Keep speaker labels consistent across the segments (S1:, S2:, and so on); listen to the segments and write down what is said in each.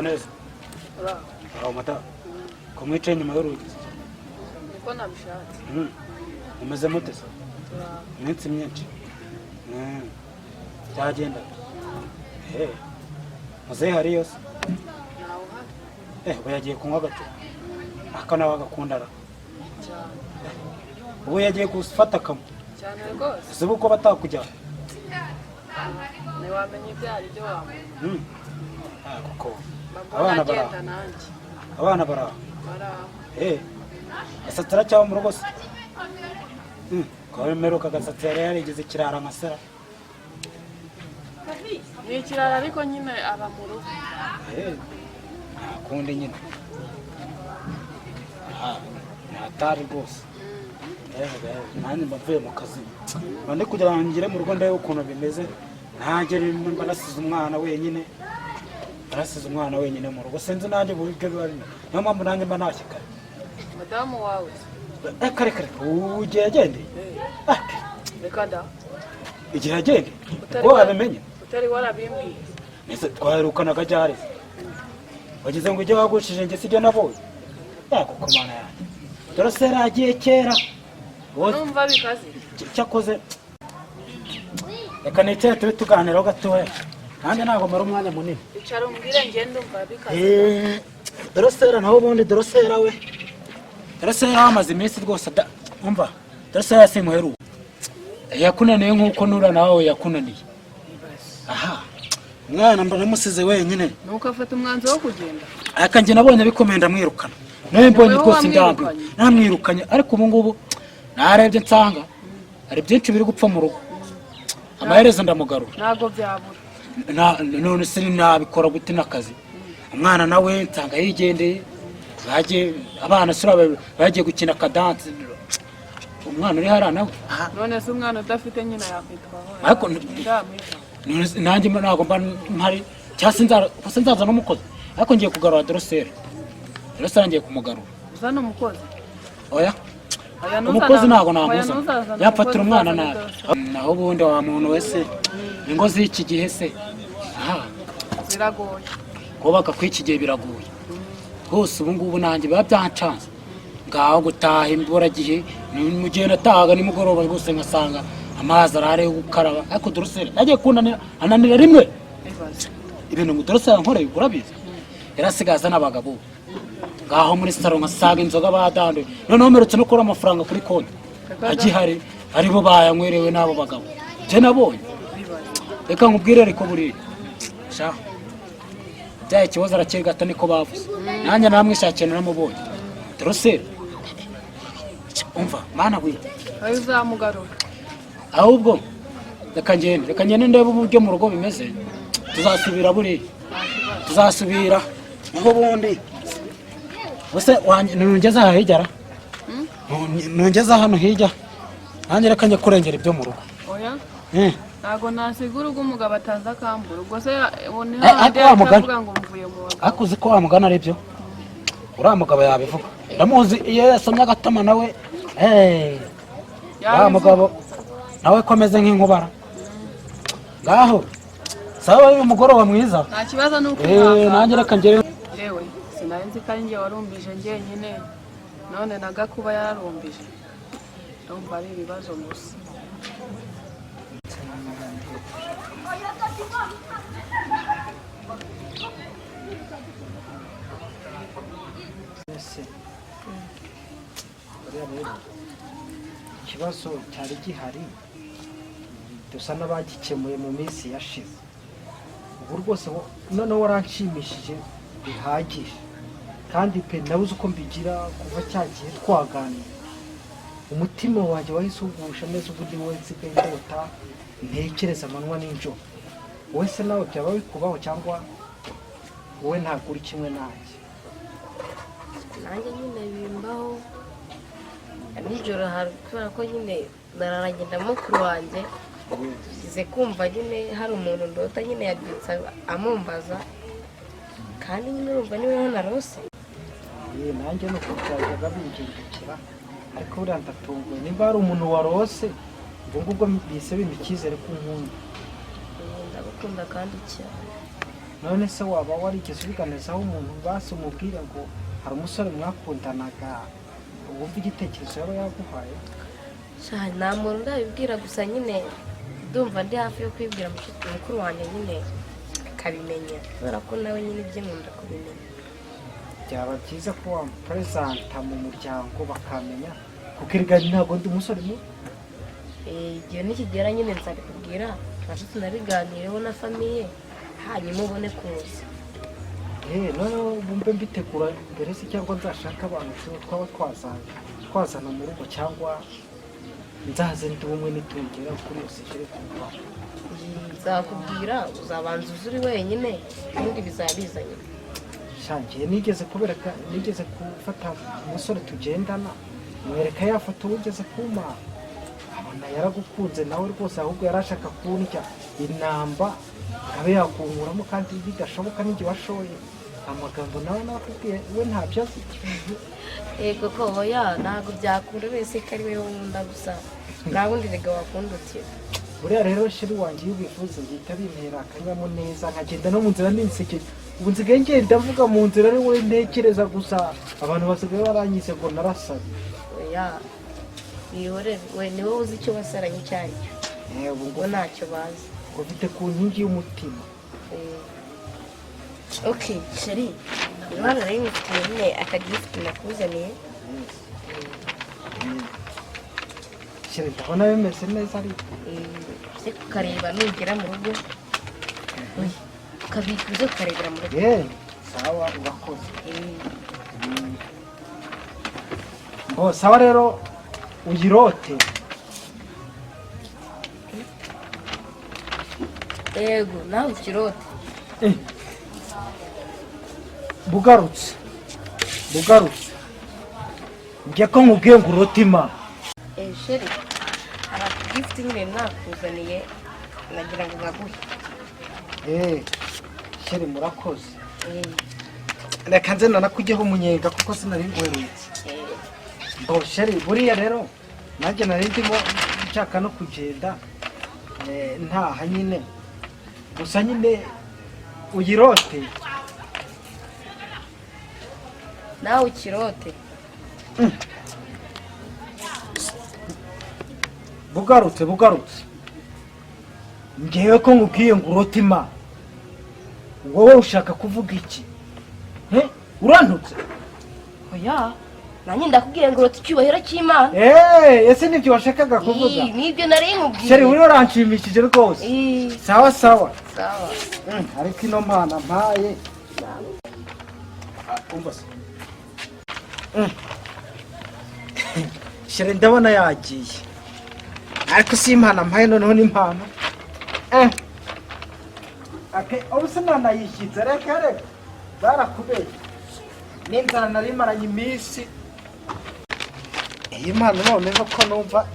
S1: Neza. Uraho madamu, ko mwicaye inyuma y'urugi?
S2: Niko nabishatse.
S1: Umeze mute se?
S2: Turaho.
S1: Iminsi myinshi. Byagenda. Muzehe hariyo se?
S2: Ntawe uhari.
S1: Ubu yagiye kunywa agacupa, aka nawe agakunda ra.
S2: Cyane.
S1: Ubu yagiye gufata kamwe.
S2: Cyane rwose.
S1: Ese ubu ko batakujyana?
S2: Ntiwamenya ibyo ari byo wamenya.
S1: Ah, kuko
S2: mbona
S1: abana baraho.
S2: Agenda nanjye.
S1: Abana baraho?
S2: Baraho.
S1: Gasatsi aracyaba mu rugo se? Ko mperuka Gasatsi yari yarigeze ikirara nka sera.
S2: Ni ikirara, ariko nyine aba mu rugo.
S1: Nta kundi nyine. Ah, ni hatari rwose. Nanjye mba mvuye mu kazi, mba ndi kugira ngo ngere mu rugo ndebe ukuntu bimeze. Nanjye mba nasize umwana wenyine, mba nasize umwana wenyine mu rugo, sinzi nanjye uburyo biba bimeze. Niyo mpamvu nanjye mba ntashye kare.
S2: Madamu wawe se?
S1: Kare kare, ubu igihe yagendeye. Ah,
S2: Reka da.
S1: Igihe yagendeye.
S2: Utari
S1: Ubwo wabimenye?
S2: Utari warabimbwiye.
S1: Ese twaherukanaga ryari? Wagize ngo ujye wagushije njye sibyo nabonye yego mana yanjye. Dore se yaragiye kera.
S2: Numva bikaze.
S1: Cyakoze reka nicare tube tuganiraho gatoya, nanjye ntabwo mara umwanya munini.
S2: Icara umbwire, njye ndumva bikaze.
S1: Dorosera nawe ubundi, Dorosera we, Dorosera amaze iminsi rwose umva, Dorosera simuheruka. Yakunaniye nk'uko nura nawe yakunaniye. Aha umwana mba namusize wenyine.
S2: Nuko afata umwanzuro wo kugenda.
S1: Aka njye nabonye bikomeye, ndamwirukana. Nawe mbonye
S2: Wowe
S1: rwose ndambiwe.
S2: wamwirukanye?
S1: Namwirukanye, ariko ubu ngubu narebye nsanga hari byinshi biri gupfa mu rugo, amaherezo ndamugarura.
S2: Ntabwo byabura.
S1: None se nabikora gute n'akazi? Umwana nawe nsanga yigendeye, bagiye abana sura bagiye gukina akadansi, umwana uri hariya nawe. Aha.
S2: None se umwana udafite nyina yakwitwaho?
S1: Ariko
S2: Ndamwitaho.
S1: None se nanjye ntabwo mba mpari, cyangwa se gusa nzaza n'umukozi, ariko ngiye kugarura Dorosera. Dorosera ngiye kumugarura.
S2: Uzana umukozi?
S1: Oya.
S2: Oya,
S1: Umukozi ntabwo
S2: oya,
S1: namuzana.
S2: ntuzazane
S1: Yafatira
S2: umukozi,
S1: umwana
S2: uzazane
S1: nabi.
S2: Dorosera.
S1: Naho ubundi wa muntu wese, ingo z'iki gihe se, aha.
S2: Ziragoye.
S1: Kubaka kw'iki gihe biragoye rwose. Ubu ngubu nanjye biba byancanze, ngaho gutaha imburagihe. Ni mu gihe natahaga nimugoroba rwose ngasanga amazi arahari yo gukaraba, ariko Dorosera yagiye kunanira, ananira rimwe.
S2: Ibaze.
S1: Ibintu ngo Dorosera nkoreye, urabizi, yarasigaye azana abagabo ngaho muri salo, nkasaga inzoga badanduye. Noneho mperutse no kubura amafaranga kuri konti agihari, aribo bayanywerewe n'abo bagabo njye nabonye.
S2: Ibaze.
S1: Reka nkubwire, ariko buriya sha byaye ikibazo arakirigata, niko bavuze. Nanjye namwishakiye, naramubonye Dorosera. Umva mana we.
S2: Oya, uzamugarura.
S1: Ahubwo reka ngende ndebe uburyo mu rugo bimeze. Tuzasubira buriya, tuzasubira. Naho ubundi ubuse nungeze aha hirya ra, nungeze hano hirya, nanjye reka njye kurengera ibyo mu rugo.
S2: Oya.
S1: Eh.
S2: Ntabwo nasiga urugo umugabo ataza akambura. Ubwo se uwo ni
S1: Eh,
S2: hahandi
S1: ariko wa mugani-
S2: avuga ngo mvuye mu bagabo.
S1: Ariko uzi ko wa mugani ari byo, uriya mugabo yabivuga, ndamuzi. Iyo yasomye agatama nawe, uriya
S2: Yabivuga.
S1: mugabo nawe ko ameze nk'inkubara. Ngaho sawa, uyu mugoroba mwiza.
S2: Nta kibazo, ni uko
S1: Nanjye reka ngere.
S2: Yewe, sinari nzi ko ari njye warumbije njyenyine, none na Gakuba yararumbije. Ndumva ari ibibazo gusa.
S3: Ese buriya rero ikibazo cyari gihari dusa n'abagikemuye mu minsi yashize. Ubu rwose noneho waranshimishije bihagije, kandi pe nabuze uko mbigira. Kuva cya gihe twaganira, umutima wanjye wahise ugusha neza. Ubu ni wowe nsigaye ndota, ntekereza amanywa n'ijoro. Wowe se nawe byaba bikubaho, cyangwa wowe ntabwo uri kimwe nanjye?
S4: Nanjye nyine bimbaho nijoro, hari kubera ko nyine nararanye na mukuru wanjye, tugize kumva nyine hari umuntu ndota nyine yabyutse amumbaza, kandi nyine urumva niwe narose.
S3: Nanjye ni uko byajyaga bingendekera, ariko buriya ndatunguwe. Nimba hari umuntu warose, ubwo ngubwo bihise bimpa icyizere ko unkunda.
S4: Ndagukunda kandi cyane.
S3: None se waba warigeze ubiganizaho umuntu, basi umubwire ngo hari umusore mwakundanaga, wumva igitekerezo yaba yaguhaye?
S4: Sha, nta muntu ndabibwira, gusa nyine ndumva ndi hafi yo kubibwira mukuru wanjye nyine akabimenya, kubera ko nawe nyine ibye nkunda kubimenya.
S3: Byaba byiza ko wamuperezanta mu muryango bakamenya, kuko erega ntabwo ndi umusore mubi.
S4: Igihe nikigera nyine nzabikubwira, tubanze tunabiganireho na famille, hanyuma ubone kuza.
S3: Noneho bumve mbitegura mbere se, cyangwa nzashaka abantu twaba twazana mu rugo, cyangwa nzaze ndi bumwe nitugera kuri iyo sujet kuvaho?
S4: Nzakubwira, uzabanza uze uri wenyine, ubundi bizaba bizanye.
S3: Shangiye nigeze kubereka, nigeze gufata umusore tugendana, mwereka ya foto wigeze kuma, abona yaragukunze nawe rwose, ahubwo yarashaka kundya inamba abe yakunkuramo, kandi bidashoboka. N'igihe washoye amagambo nawe nakubwiye, we ntabyo azi.
S4: Yego ko oya, ntabwo byakunda wese ko ari wowe nkunda gusa, nta wundi rega wakunda uti.
S3: Buriya rero chéri wanjye, iyo ubivuze bihita bintera akanyamuneza, nkagenda no mu nzira ninseke. Ubu nsigaye ngenda mvuga mu nzira ari wowe ntekereza gusa, abantu basigaye baranyise ngo narasaze.
S4: Oya, wihorere, we ni wowe uzi icyo wasaranye icyo ari cyo.
S3: Ubu ngo
S4: Bo ntacyo bazi.
S3: ngo mfite ku nkingi y'umutima.
S4: Ok chéri, hano nari ngufitiye nyine akagift nakuzaniye.
S3: Chéri, ndabona bimeze neza ariko.
S4: Uze kukareba nugera mu rugo. Oya, ukabika uze kukarebera mu rugo.
S3: Sawa, urakoze. Bo sawa rero, uyirote.
S4: Yego, nawe ukirote.
S3: Bugarutse, bugarutse, njye ko nkubwiye ngo urote Imana.
S4: Chéri, hari akagift nyine nakuzaniye, nagira ngo nkaguhe.
S3: Chéri, murakoze.
S4: Eh,
S3: Reka nze nanakujyeho umunyenga kuko sinari nguherutse. Bo chéri, buriya rero nanjye nari ndimo nshaka no kugenda, ntaha nyine, gusa nyine uyirote.
S4: Nawe ukirote.
S3: Bugarutse, bugarutse, ngewe ko nkubwiye ngo urote Imana, wowe ushaka kuvuga iki? Urantutse?
S4: Oya, nanjye ndakubwiye ngo urote icyubahiro cy'Imana.
S3: Ese nibyo washakaga kuvuga?
S4: Ii, nibyo nari nkubwiye.
S3: Chéri, uriya uranshimishije rwose.
S4: Ii,
S3: Sawa sawa.
S4: Sawa.
S3: Ariko ino mpano mpaye.
S1: Umva se.
S3: Chéri, ndabona yagiye, ariko si impano mpaye, noneho ni impano. Ubu sinanayishyitse. Reka reka, barakubeshye, n'inzara nari maranye iminsi. Iyi mpano noneho ko numva,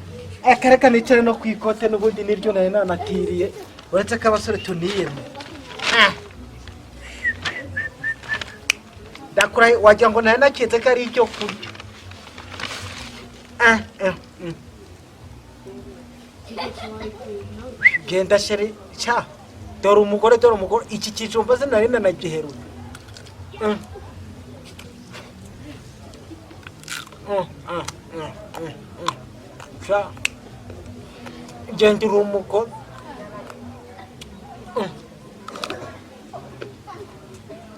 S3: reka reka nicare no ku ikote, n'ubundi niryo nari nanatiriye, uretse ko abasore tuniyemye. Ndakurahiye, wagira ngo nari naketse ko ari icyo kurya. Genda chéri, cya dore umugore, dore umugore, iki kijumba sinari nanagiheruye. Sha, genda uri umugore.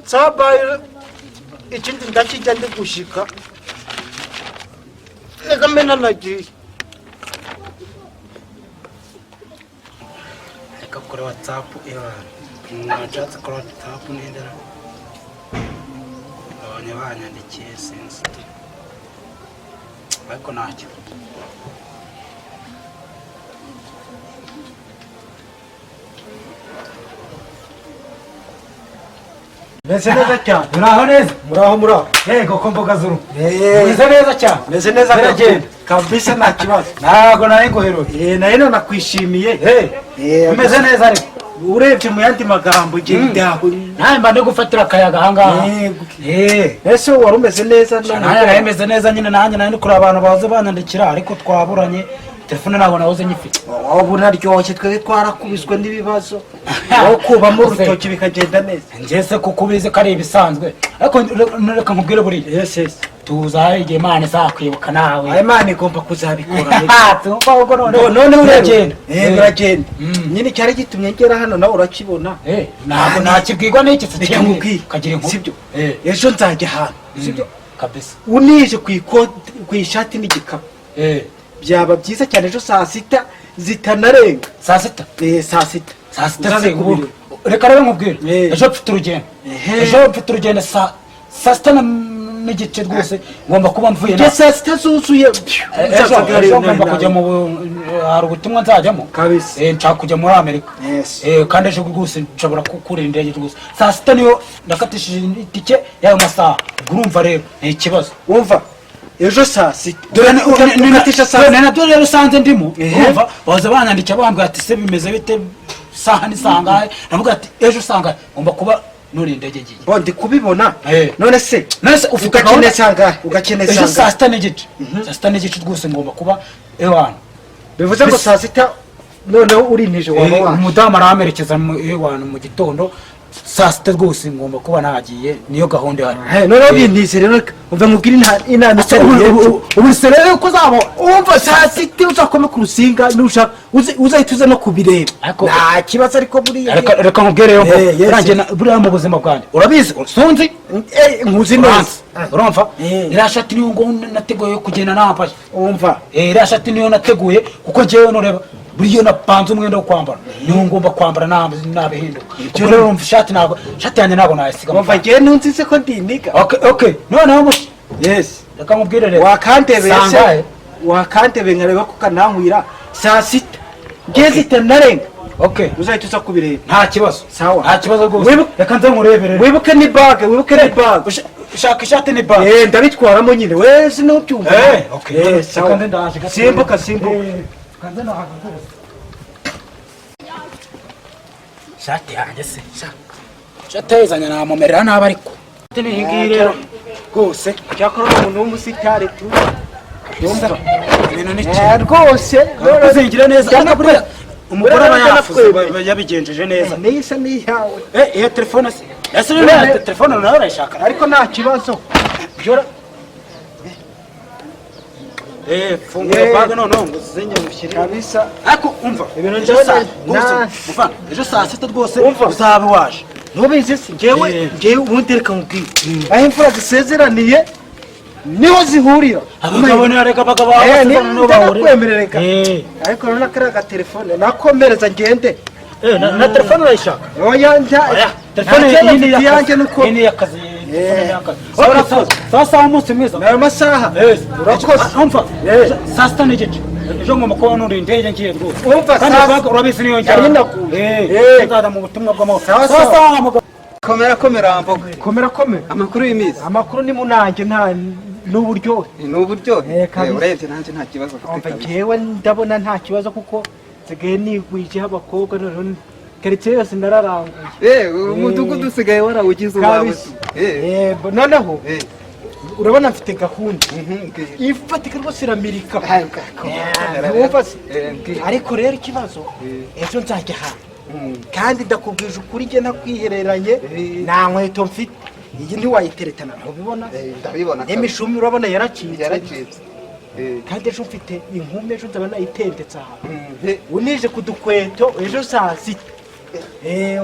S3: Sabaye ikindi ndakijya ndi gushika, reka mbe nanagiye.
S1: Reka kuri WhatsApp, mwashatse kuri WhatsApp nindera abonye banyandikiye, sinzi tu, ariko ntacyo.
S3: Meze neza cyane.
S1: Muraho neza?
S3: Muraho, muraho.
S1: Yego, ko mboga z'urugo meze neza cyane.
S3: Meze neza.
S1: Ziragenda.
S3: Kabisa, nta kibazo.
S1: Ntabwo nari nguheruye.
S3: Nayo nanakwishimiye.
S1: Umeze neza ariko?
S3: Urebye mu yandi magambo genda.
S1: Nawe mba ndi gufatira akayaga ahangaha.
S3: Yego.
S1: Eh.
S3: Ese wari umeze neza no mu
S1: Nanjye nari meze neza nyine, nanjye nari ndi kureba abantu baza banyandikira, ariko twaburanye. Telefone ntabwo nahoze nyifite.
S3: Wowe unaryoshye, twebwe twarakubiswe n'ibibazo, wowe kubamo urutoki bikagenda neza.
S1: Njye se kuko ubizi ko ari ibisanzwe, ariko reka nkubwire, buriya
S3: Yes.
S1: tuza igihe Imana izakwibuka nawe.
S3: Aya, Imana igomba kuzabikora.
S1: Tumva ahubwo noneho.
S3: Noneho rero
S1: uragenda.
S3: Uragenda nyine, cyari gitumye ngera hano nawe urakibona.
S1: Ntabwo nakibwirwa n'iki se?
S3: Reka nkubwire.
S1: Kagira inkuru.
S3: Sibyo? Ejo nzajya ahantu, sibyo?
S1: Kabisa.
S3: Unije ku ikote, ku ishati n'igikapu, byaba byiza cyane ejo saa 6 zitanarenga.
S1: Saa 6?
S3: Saa 6.
S1: Saa 6
S3: Uzaze
S1: se ubu?
S3: kubireba.
S1: Reka rero nkubwire. Ejo mfite urugendo. Ejo mfite urugendo saa 6:30 rwose ngomba kuba mvuye.
S3: Njye saa 6 zuzuye.
S1: Ejo ngomba kujya mu, hari ubutumwa nzajyamo.
S3: Kabisa.
S1: Nshaka kujya muri Amerika.
S3: Yes.
S1: Kandi ejo rwose nshobora kurira indege rwose saa 6, niyo ndakatishije itike y'ayo masaha. Ubwo urumva rero ni ikibazo.
S3: Wumva, ejo saa 6.
S1: Dore
S3: Ukatisha saa
S1: dore nabyo rero usanze ndimo. Urumva baza banyandikira bambwira ati: "Se bimeze bite, saha ni sangahe?" Navuga ati: "Ejo usanga ngomba kuba nuri indege ngiye."
S3: Bo ndi kubibona. None se
S1: None se ufite
S3: ugakeneye
S1: gahunda?
S3: sangahe? Ugakeneye
S1: Ejo saa
S3: sangahe?
S1: 6:30, saa 6:30 rwose ngomba kuba ewana.
S3: Bivuze ngo saa 6 noneho urintije waba waje.
S1: Umudamu aramerekeza mu ewana mu gitondo saa 6 rwose ngomba kuba nagiye, niyo gahunda ihari.
S3: Noneho bintize rero, reka umva nkubwire inama itari hepfo.
S1: Ubu se rero ko uzaba
S3: Umva, saa 6 uzakome ku rusinga, nushaka uzahita uza no kubireba. Nta kibazo, ariko buriya
S1: Reka nkubwire rero ngo
S3: Yes.
S1: nanjye buriya mu buzima bwanjye urabizi, sunzi.
S3: Nkuzi neza.
S1: Uranzi, urumva iriya shati niyo ngo nateguye kugenda nambaye.
S3: Umva.
S1: Iriya shati niyo nateguye, kuko njyewe nureba buriya napanze umwenda wo kwambara, niwo ngomba kwambara nabihinduka. Ubwo rero urumva ishati, ntabwo ishati yanjye ntabwo nayisiga.
S3: Umva, njyewe ntunzi ko ndiniga.
S1: Okay, noneho
S3: Yes.
S1: reka nkubwire rero.
S3: Wakandebeye se?
S1: Sangahe?
S3: Wakandebeye nkareba ko kanankwira saa 6, ngiye zitanarenga.
S1: Okay.
S3: Uzahita uza kubireba.
S1: Nta kibazo.
S3: Sawa.
S1: Nta kibazo rwose. Reka nze nkurebere.
S3: Wibuke ni bag, wibuke ni bag.
S1: Ushaka ishati ni bag?
S3: Ndabitwaramo nyine, we sinubyumva.
S1: Okay.
S3: Sawa.
S1: Reka nze ndaje gato.
S3: Simbuka, simbuka.
S1: Reka nze ndaje rwose. Ishati yanjye se ishati yayizanye namumerera nabi, ariko ni iyi ngiyi rero rwose.
S3: Cyakora uri umuntu w'umusitari tu.
S1: Yumva ibintu ni
S3: Rwose.
S1: Kuzingira neza, ariko buriya umugore aba
S3: Buriya
S1: yafuze
S3: nakwemeye.
S1: yabigenjeje neza.
S3: Niyisa n'iyawe.
S1: Iyo telefone se, ese rero telefone nawe urayishaka?
S3: Ariko nta kibazo. Byora.
S1: Fungura bag noneho ngo uzinye mushyire.
S3: Kabisa.
S1: Ariko umva,
S3: Ibintu
S1: ejo
S3: njyewe
S1: saa rwose muvana ejo saa 6 rwose
S3: Umva.
S1: uzaba waje.
S3: Ntubizi se njyewe? Njyewe ubundi reka nkubwire, aho imfura zisezeraniye niho zihurira.
S1: Abagabo ni reka abagabo basezerana niho bahurira.
S3: Ndakwemerereka. Ariko rero kariya gatelefone nakomereza ngende.
S1: Na telefone urayishaka?
S3: Oya, njya.
S1: Oya, telefone
S3: Nta kibazo
S1: iyi ni
S3: mfite, iyanjye nuko
S1: iyi ni iy'akazi, telefone ni iy'akazi.
S3: Sawa,
S1: Okay,
S3: urakoze.
S1: sawa sawa, umunsi mwiza.
S3: Ni ayo masaha. Urakoze.
S1: Umva, saa 6:30 ejo ngomba kuba nuri indege ngiye rwose.
S3: Umva,
S1: kandi
S3: saa
S1: bag urabizi niyo
S3: Yari
S1: njyana.
S3: naguye.
S1: Nzaza mu butumwa bw'amahoro.
S3: Sawa,
S1: Sawa
S3: sawa.
S1: sawa, mugabo.
S5: Komera, komera mboga.
S3: Komera, komera.
S5: Amakuru y'iminsi?
S3: Amakuru ni munange, nta n'uburyohe.
S5: Ni uburyohe.
S3: Kabisa.
S5: Urebye nanjye nta kibazo mfite.
S3: Umva,
S5: Kabisa.
S3: njyewe ndabona nta kibazo, kuko nsigaye nigwijeho abakobwa, noneho karitsiye yose nararanguye.
S5: Umudugudu usigaye warawugize uwawe.
S3: Kabisa. Noneho urabona mfite gahunda
S5: Mbwira.
S3: ifatika rwose, iramirika.
S5: Komera.
S3: Wumva se?
S5: Mbwira.
S3: Ariko rero ikibazo, ejo nzajya ahantu, kandi ndakubwije ukuri, njye nakwihereranye, nta nkweto mfite. Iyi ntiwayiteretana, ntubibona?
S5: Ndabibona kabisa.
S3: N'imishumi urabona yaracitse.
S5: Yaracitse.
S3: Kandi ejo mfite inkumi, ejo nzaba nayitendetse ahantu. Unije ku dukweto ejo saa 6,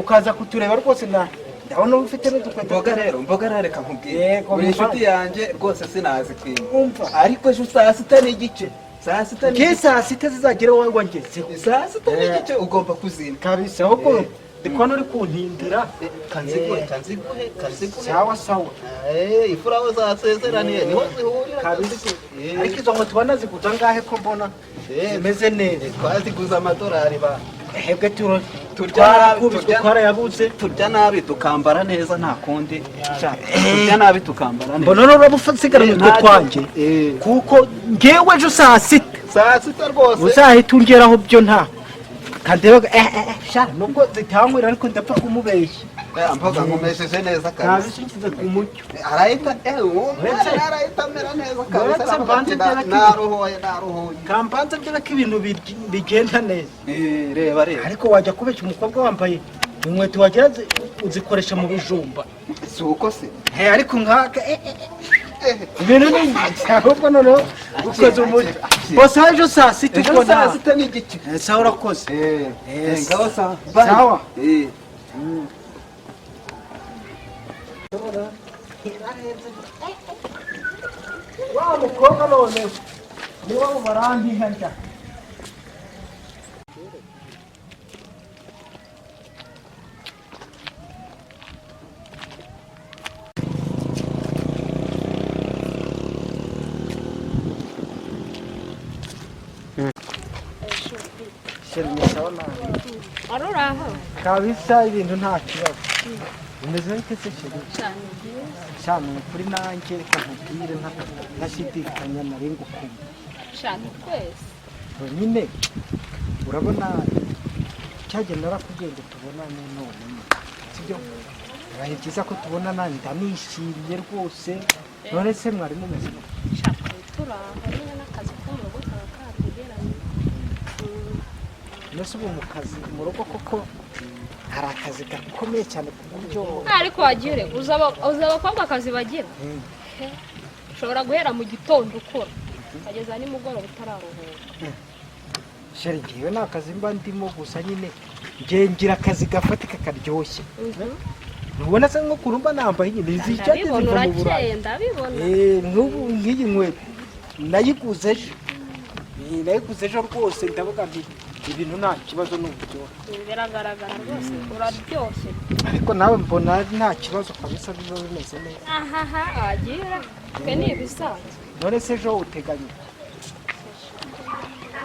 S3: ukaza kutureba rwose, na ndabona ufite n'udukweto.
S5: Mboga rero, mboga rero, reka nkubwire.
S3: Yego,
S5: Uri inshuti
S3: muvandi.
S5: yanjye rwose, sinazikwima.
S3: Umva.
S5: Ariko ejo saa 6:30, saa 6
S3: Ngiye
S5: n'igice.
S3: saa 6 zizagera wowe wangezeho.
S5: Saa 6:30 ugomba kuzina.
S3: Kabisa, ahubwo ndi kubona uri kuntindira.
S5: Kanziguhe, kanziguhe, kanziguhe.
S3: Sawa sawa.
S5: Imfura aho zasezeraniye niho zihurira.
S3: Kabisa.
S5: Kanziguhe.
S3: Ariko izo nkweto wanaziguza angahe, ko mbona zimeze neza?
S5: Twaziguze amadolari ba.
S3: Hebwe turo
S5: Turya nabi,
S3: twarakubiswe, twarayabuze.
S5: Turya nabi tukambara neza, nta kundi. Sha, turya nabi tukambara neza.
S3: Mbona rero uraba usigaranye utwo
S5: Ntacyo.
S3: twanjye, kuko ngewe ejo saa 6
S5: Saa 6 rwose.
S3: Uzahita ungeraho byo, nta kandeba. Sha, nubwo zitankwira ariko ndapfa kumubeshya.
S5: Mboga nkomesheje neza kabisa.
S3: Kabisa unshyize ku mucyo.
S5: Arahita uwo
S3: Uretse-
S5: mwana arahita amera neza kabisa.
S3: Uretse
S5: Aravuga
S3: mbanze
S5: ati,
S3: ndebe ko-
S5: Naruhuye, naruhuye.
S3: Kampanze ndebe ko ibintu bigenda neza.
S5: Reba, reba.
S3: Ariko wajya kubeshya umukobwa wambaye inkweto wagira uzikoresha mu bijumba.
S5: Si uko se?
S3: Ariko nkaka ibintu ni ahubwo noneho ukoze umucyo bose ejo saa sita.
S5: Ejo
S3: Ubwo
S5: saa sita ni igice.
S3: Sawa, urakoze.
S5: Yes. Ngaho sawa.
S3: Sawa. Wa mukobwa noneho niba mu barambiha njya. Chéri, ni sawa nawe?
S4: Wari uri aho?
S3: Kabisa ibintu nta kibazo. Bimeze bite se, chéri?
S4: Cyane byiza.
S3: Cyane kuri nanjye, reka nkubwire ntashidikanya, nari ngukunda.
S4: Cyane twese.
S3: Nyine urabona cyagenda narakubwiye ngo tubonane none sibyo? Bibaye byiza ko tubonana, ndanishimye rwose. None se mwari mumeze mute?
S4: Shaka turi aho nyine n'akazi ko mu rugo kaba katugeranye.
S3: None se ubu mu kazi mu rugo koko hari akazi gakomeye cyane ku buryo?
S6: Ariko wagiye ureba uzi abakobwa akazi bagira. Ushobora guhera mu gitondo ukora ukageza nimugoroba utararuhuka.
S3: Chéri, ngewe nta kazi mba ndimo, gusa nyine ngewe ngira akazi gafatika karyoshye. Ntubona se nk'ukuntu mba nambaye nyine izi shati
S6: Ndabibona.
S3: ziva mu Burayi?
S6: Urakeye, ndabibona.
S3: Nk'ubu nk'iyi nkweto nayiguze ejo. Nayiguze ejo rwose, ndavuga nti ibintu nta kibazo, ni uburyohe.
S6: Biragaragara rwose, uraryoshye.
S3: Ariko nawe mbona nta kibazo kabisa, biba bimeze neza.
S6: Ahaha, wagira twe ni ibisanzwe.
S3: None se ejo uteganya?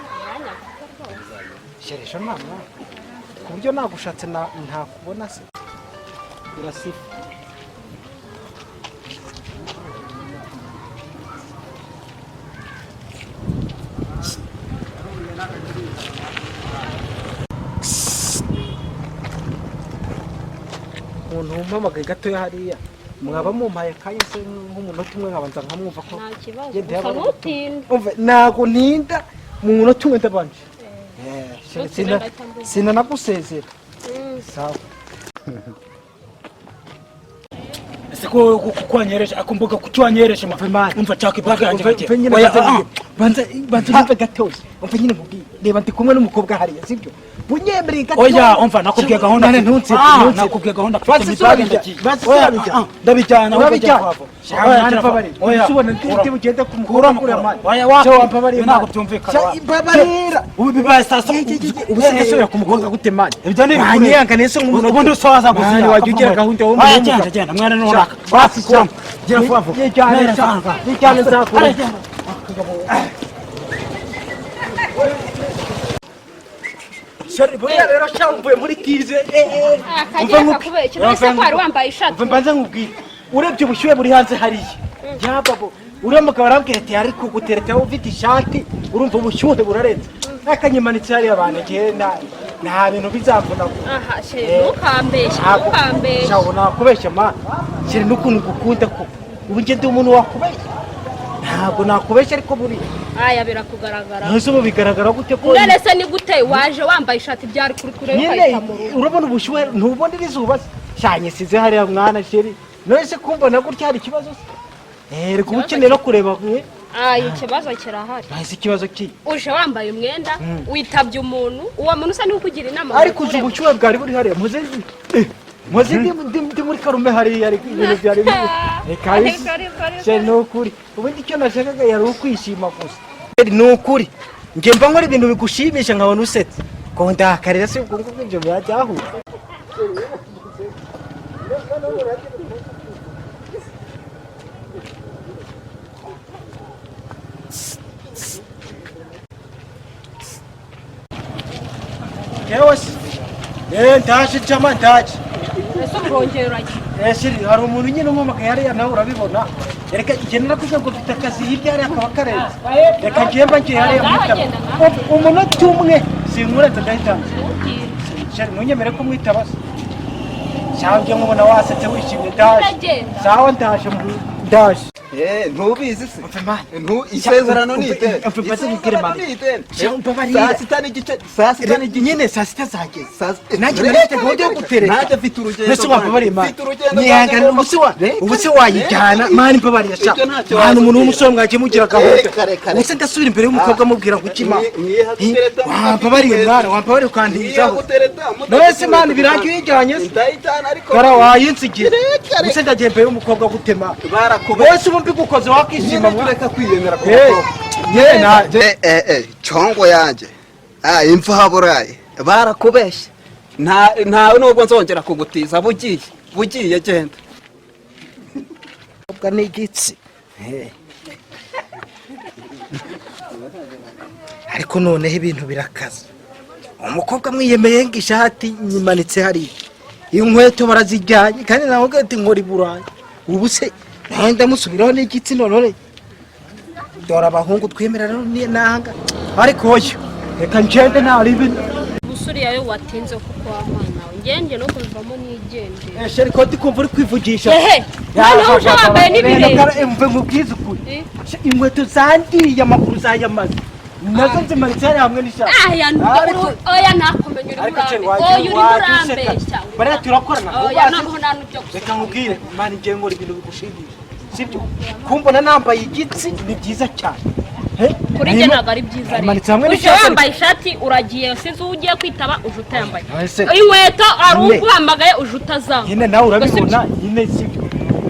S6: Umwanya muto rwose.
S3: Chéri, ejo nta mwanya ku buryo nagushatse ntakubona se? Urasifa. Umuntu wumpamagaye gatoya hariya, mwaba mumpaye akanya se nk'umunota umwe nkabanza nkamwumva ko
S6: Nta kibazo.
S3: Genda.
S6: Gusa
S3: Yaba-
S6: ntutinde.
S3: Umva, ntago ntinda, mu munota umwe ndabanje.
S6: Ntutinde, ndahita mbuza.
S3: Sinanagusezera. Sawa.
S1: Ese ko wanyereje ako mboga, kuki wanyereje ma?
S3: Umva, man.
S1: Umva, nshaka ibag yanjye.
S3: Umva,
S1: Gake.
S3: umva nyine.
S1: Oya,
S3: Banza
S1: ah.
S3: banza banza unyumve gatoya. Umva nyine nkubwire, reba ndi kumwe n'umukobwa hariya, sibyo? Bunyemereye gatoya.
S1: Oya, umva, nakubwiye gahunda.
S3: Nane, ntunse.
S1: Ah,
S3: Ntunse.
S1: nakubwiye gahunda.
S3: Banza
S1: Mfite ibag,
S3: isubira,
S1: ndagiye.
S3: banza
S1: Oya,
S3: isubira.
S1: ah, ah, ndabijyana ahubwo.
S3: Urabijyana?
S1: Jya vuba.
S3: Sha,
S1: Oya,
S3: mwana,
S1: jya vuba.
S3: mbabarira.
S1: Oya.
S3: Usubona ndi bugende ku mukobwa
S1: Kuramo,
S3: kuriya,
S1: kuramo.
S3: man.
S1: Oya, wapi?
S3: Sha, wambabariye,
S1: Ibi ntabwo
S3: man.
S1: byumvikana,
S3: Sha,
S1: wapi?
S3: mbabarira.
S1: Ubu bibaye saa saba.
S3: Ubu se ndasubira ku mukobwa gute, man?
S1: Ibyo ni ibikure.
S3: Wanyihangane se nk'umunota.
S1: Ubundi usoza gusa.
S3: Mwana, wajya ugira gahunda wowe
S1: Oya,
S3: umuntu
S1: genda,
S3: w'umugabo.
S1: genda mwana nuraka.
S3: Sha,
S1: Wapi, kuramo. Gira vuba vuba.
S3: Yijyane,
S1: Nera,
S3: sha.
S1: vuba.
S3: Yijyane, nzakure.
S1: Ara, genda.
S3: Chéri, buriya rero sha mvuye muri tize.
S6: Akagira kakubeshya none se ko wari wambaye ishati?
S3: Umva, mbanze nkubwire, urebye ubushyuhe buri hanze hariya, yababo uriya mugabo arambwira ati ariko gutereta wowe ufite ishati, urumva ubushyuhe burarenze, akanyimanitse hariya abantu igihe nta bintu bizamvuna.
S6: Aha chéri, ntukambeshye, ntukambeshye.
S3: Shawo, nakubeshya ma? Chéri, n'ukuntu ngukunda ko ubu njye ndi umuntu wakubeshya? Ntabwo nakubeshya, ariko buriya
S6: Aya, birakugaragara.
S3: Ntose ubu bigaragara gute ko?
S6: None se ni gute waje wambaye ishati byari kuri kure
S3: Nyine
S6: ukahita mu rugo?
S3: urabona ubushyuhe, ntubona iri zuba se? Shanye size hariya mwana. Chéri, none se kumbona gutya hari ikibazo se? Reka uba ukeneye no kureba mwe.
S6: Aya, ikibazo kirahari.
S3: Nahise ikibazo ki?
S6: Uje wambaye umwenda, witabye umuntu, uwo muntu usa n'ukugira inama ngo
S3: Ariko uzi
S6: ukuremo.
S3: ubushyuhe bwari buri hariya, muze muze ndi muri karume hariya, ariko ibintu byari reka.
S6: Ariko, ariko, ariko.
S3: Chéri, ni ukuri, ubundi icyo nashakaga yari ukwishima gusa. Ni ukuri njye mba nkora ibintu bigushimisha nkabona usetse, ko ndakarira se ubwo ngubwo ibyo biba byahura. Yewe se, ndaje jama, ndaje.
S6: Ese urongera uragiye?
S3: Chéri, hari umuntu nyine umpamagaye hariya, nawe urabibona. Reka igenda, nakubwiye ngo mfite akazi hirya hariya kaba karenze. Reka ngiye mba ngiye hariya
S6: Ngaho
S3: mwitaba.
S6: genda, ngaho.
S3: Umunota umwe sinkurenze, ndahita nza.
S6: Ntutinde.
S3: Chéri, ntunyemere ko mwitaba se? Cyangwa nkubona wasetse wishimye, ndaje.
S6: Ndagenda.
S3: Sawa, ndaje, ndaje.
S5: Ntubizi se?
S3: Umva mani.
S5: Isezerano ni ideni.
S3: Umva, mbaze nkubwire,
S5: Isezerano
S3: mani.
S5: ni ideni.
S3: Sha, umbabarira.
S5: 6:30, 6:30.
S3: Nyine saa sita zageze. Nanjye
S5: Reka,
S3: nari mfite gahunda yo
S5: reka,
S3: gutereta.
S5: Nanjye mfite urugendo.
S3: Mbese wambabariye mani?
S5: Mfite urugendo.
S3: Nihangane,
S5: Reka,
S3: ubu se wayijyana
S5: reka.
S3: mani, mbabarira sha.
S5: Ibyo ntacyo
S3: Mani, umuntu
S5: wazubwira.
S3: w'umusore mwagiye mugira gahunda.
S5: Reka, reka,
S3: Ubu se
S5: reka.
S3: ndasubira imbere y'umukobwa amubwira ngo iki ma?
S5: Mwiha gutereta.
S3: Wambabariye mwana, wambabariye ukantizaho.
S5: Gutereta.
S3: None se mani, birangiye uyijyanye se?
S5: Ndayijyana ariko.
S3: Gara wayinsigiye.
S5: Reka, reka.
S3: Ubu se ndagiye imbere y'umukobwa gutema?
S5: Barakubeshye.
S3: Wese ubu mbigukoze wakishima
S5: Nyine
S3: mwana.
S5: tureka kwiyemera ku
S3: Eh,
S5: bakobwa.
S3: ye na
S5: Congo yanjye, imva burayi barakubeshye. Nta nubwo nzongera kugutiza, bugiye bugiye, genda.
S3: Umukobwa ni igitsi. Ariko noneho ibintu birakaze, umukobwa mwiyemeye ngo ishati nyimanitse hariya, inkweto barazijyanye, kandi nawe ati nkora i Burayi. Ubu se nawe ndamusubiraho n'igitsi? None dore abahungu twemera rero nanga, ariko oya, reka ngende ntaribi.
S6: Ubusore yawe watinze kuko wa mwana we ngenge no kubivamo nigendera.
S3: Chéri, ko ndikumva uri kwivugisha?
S6: Ehe, noneho uje wambaye n'ibirenge.
S3: Mve nkubwize ukuri.
S6: Eh?
S3: Inkweto zandiye amaguru zayamaze, nazo nzimanitse hariya hamwe n'ishati.
S6: Aya. Oya, ntakumenya uri
S3: Ariko chéri,
S6: murambe.
S3: wagiye
S6: Oya, uri
S3: wagiye useka.
S6: murambeshya.
S3: Bariya turakorana.
S6: Oya, noneho nta n'ibyo
S3: Reka
S6: guseka.
S3: nkubwire mani, ngiye nkora ibintu bigushimisha, sibyo? Kumbona nambaye igitsi ni byiza cyane.
S6: Kuri njye ntabwo ari byiza rero.
S3: Imanitse hamwe
S6: Uje
S3: n'ishati.
S6: wambaye ishati uragiye, sinzi uwo ugiye kwitaba, uje utayambaye.
S3: Ese-
S6: Inkweto ari
S3: Nyine.
S6: uguhamagaye uje utazambaye.
S3: Nyine nawe urabibona nyine, sibyo?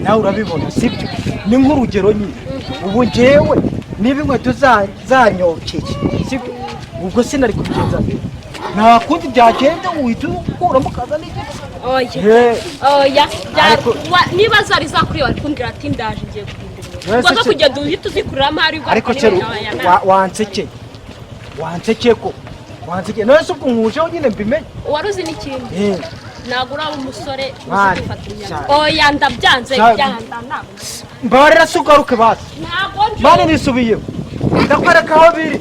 S3: Nawe urabibona, sibyo? Ni nk'urugero nyine, ubu njyewe niba inkweto zanyokeye, sibyo? Ubwo sinari kubigenza, nta kundi byagenda, uhita ukuramo ukaza n'igitsi.
S6: Oya. Oya, niba zari zakuriye wari kumbwira ati ndaje ngiye guhindura
S3: Wese
S6: ubwo zo kugenda uhita uzikuriramo ari ubwo.
S3: Ariko chéri, wansekeye, wansekeye ko wansekeye. None se ubwo nkujeho nyine mbimenye?
S6: Wari uzi n'ikindi? Ntabwo uraba umusore uzi
S3: Mani,
S6: gufata imyanzuro.
S3: cyane.
S6: Oya, ndabyanze.
S3: Cyane.
S6: Byanda ntabwo.
S3: Mbabarira se ugaruke basi.
S6: Ntabwo nje.
S3: Mani, nisubiyeho, ndakwereka aho biri.